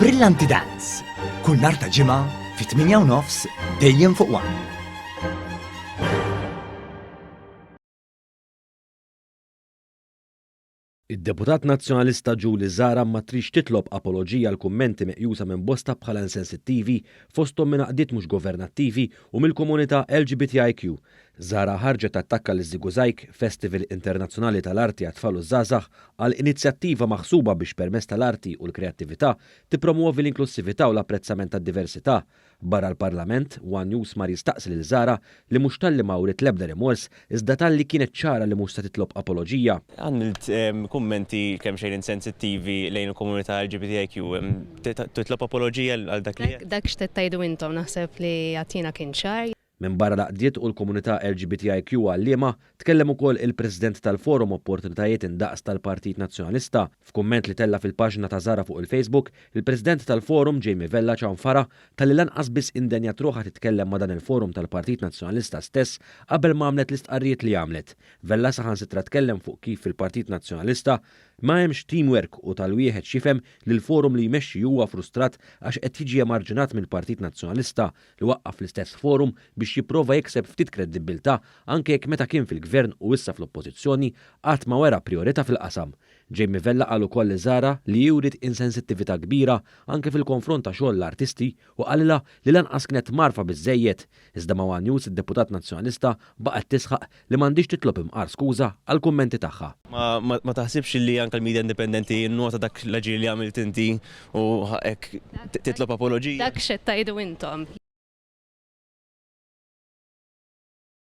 Brillanti Dance, kull nhar ta' Ġimgħa fit-8 u nofs dejjem fuq One. Id-deputat Nazzjonalista Julie Zahra ma tridx titlob apoloġija għal kummenti meqjusa minn bosta bħala insensittivi fosthom minn għaqdiet mhux governattivi u mill-komunità LGBTIQ. Zahra ħarġet tattakka liż-Żigużajg, festival internazzjonali tal-arti għat-tfal u ż-żgħażagħ, għal inizjattiva maħsuba biex permezz tal-arti u l-kreattività tippromwovi l-inklussività u l-apprezzament tad-diversità. Barra l-Parlament, one News mar jistaqsi lil Zahra li mhux talli ma wriet l-ebda rimors iżda talli kienet ċara li mhux se titlob apoloġija. Għamilt kummenti kemxejn insensittivi lejn il-komunità LGBTIQ. Titlob apoloġija għal dak li għedt? Dak x'qed tgħidu intom naħseb li għad jiena kien ċar. Minbarra l-għaqdiet u l-komunità LGBTIQ għalliema, tkellem ukoll il-President tal-Forum Opportunitajiet Indaqs tal-Partit Nazzjonalista. F'kumment li tella' fil-paġna ta' Zahra fuq il-Facebook, il-President tal-Forum Jamie Vella ċanfarha talli lanqas biss indenjat ruħha titkellem ma' dan il-forum tal-Partit Nazzjonalista stess qabel ma għamlet l-istqarrijiet li għamlet. Vella saħansitra tkellem fuq kif fil-Partit Nazzjonalista ma hemmx teamwork u tal-wieħed x'jifhem li l-forum li jmexxi huwa frustrat għax qed jiġi emarġinat mill-Partit Nazzjonalista li waqqaf l-istess forum biex jipprova jikseb ftit kreddibbiltà anke jekk meta kien fil-Gvern u issa fl-Oppożizzjoni qatt ma wera prijorità fil-qasam. Jamie Vella qal ukoll li Zahra li hi wriet insensittività kbira anke fil-konfront ta' xogħol l-artisti u qalilha li lanqas kienet mgħarrfa biżżejjed. Iżda ma' one News id-deputat Nazzjonalista baqgħet tisħaq li m'għandhiex titlob imqar skuża għall-kummenti tagħha. Ma taħsibx li anke l-media indipendenti nnota dak l-aġir li għamilt inti U ħaqek titlob apoloġija. Dak x'qed tgħidu intom.